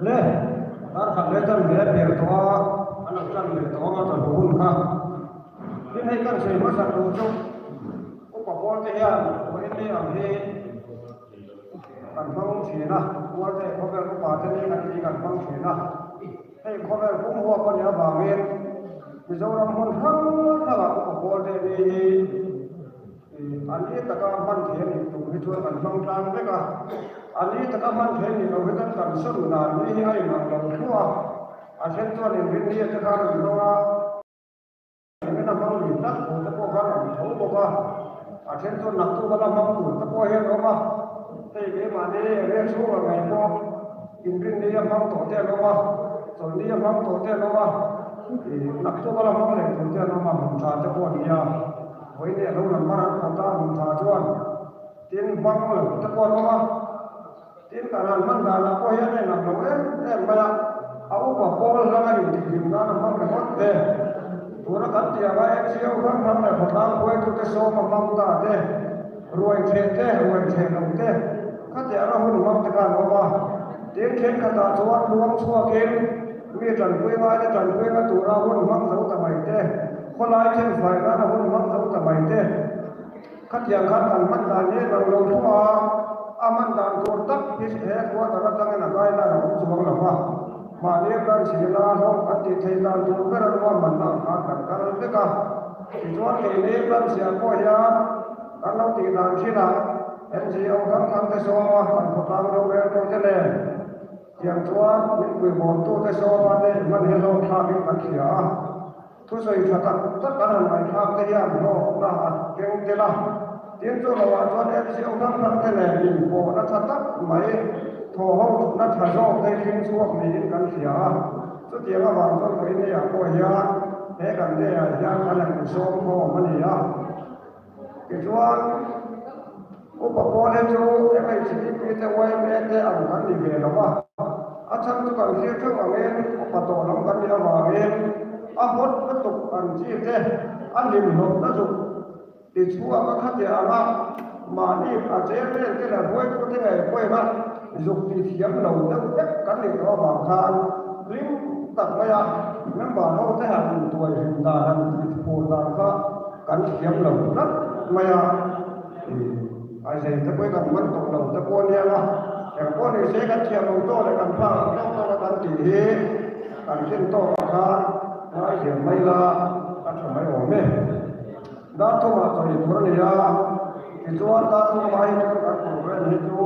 Le, dar khat leh chan ve a pian tawh a, an lo chan leh tawh ang a chawlh hun kha. Tin hei kan sawi hmasa tur chu upa pawl te hian vawiin ang hi kan hmang thin a, Pualte khawvel upa te ni kan tih kan hmang thin a. Hei khawvel pum huap a nih avangin Mizoram hmun hrang hrangah upa pawl te ni hi a ni taka hman thei a nih tum hi chuan kan hmang tlang vek a. A ni taka hman thei a nih loh hi chuan kan sawn dan ni hi a inang lo thluah a. A then chuan inrinni te khan an hmang a. Engin a hmang lui tlat tur te pawh khan a awm tho bawk a, a then chuan naktuk a la hmang tur te pawh hian a awm a, hei keimahni area chhungah ngei pawh inrinni a hmang tawh te an awm a, chawlhni a hmang tawh te an awm a, ih naktuk a la hmang leh tur te an awm a, hmun tha te pawh an nia, vawiin a lo number an pawt a, hmun tha chuan tin hmang lo te pawh an awm a. Tin, kan han hman danah pawh hian a inang lo em em mai a, a upa pawl hlang a intihhlim nan a hmang ringawt te, tuna kan tih anga NGO hrang hrang leh khawtlang hruaitute sawm a hmang ta te, ruai theh te, ruai theh lo te, khatianga hun hmang te kha an awm a. Tin, thenkhatah chuan luang chhuakin mi tanpui ngaite tanpui nga tura hun hmang zo ta mai te, khawlai thenfai nana hun hmang zo ta mai te, Khatiang khan kan hman dan hi nang lo thung a, a hman dan tur tak hi he quarter atangin a guideline a awm chuang lo va. Mahni branch ila hlawk kan tih theih dan tur ber a ruahmanna ang khan kan kal vek a. Tichuan keini branch ah pawh hian kan lo tih dan thinah NGO hrang hrang te sawma kan khawtlang rorel tawh te nen tiang chuan min puibawmtute sawma te hman hi hlawk thlakin kan hria a. Thusawi tha tak tak an han ngaihthlak te hian hlawkna a keng tel a, tin chu loah chuan MCO hrang hrang te nen inpawhna tha tak mai thaw ho na tha zawk te hring chhuak niin kan hria a, chutiang avang chuan Vawinia pawh hian he kan day ah hian kan han insawm khawm a ni a. Tichuan upa pawl hi chu MHEP te yma te ang kan ni ve lo va, a chhan chu kan thlir theuh angin upa tawh lam kan nih avangin a hawt lutuk an chi te a hlimhlawpna zuk tichhuak a khatiah anga mahni a chairman te leh hruaitute ngei pawina zuk ti thiam lo deuh vek kan nih tawh avang khan hlim tak maia member ho te han intuai hlim dan han tihfur dan kha Kan thiam lo tlat mai a, ih ai zei te pawhin kan man tawh lo te pawh a nia nga, eng pawh ni se kan thiam lo tawh leh kan phak ang tawk tawk a kan tih hi kan tlin tawk ah khan ngai liam mai la a tha mai awm e. Dar thumah chawi tur a ni a, tichuan dar thum ai chuan kan programme hi chu.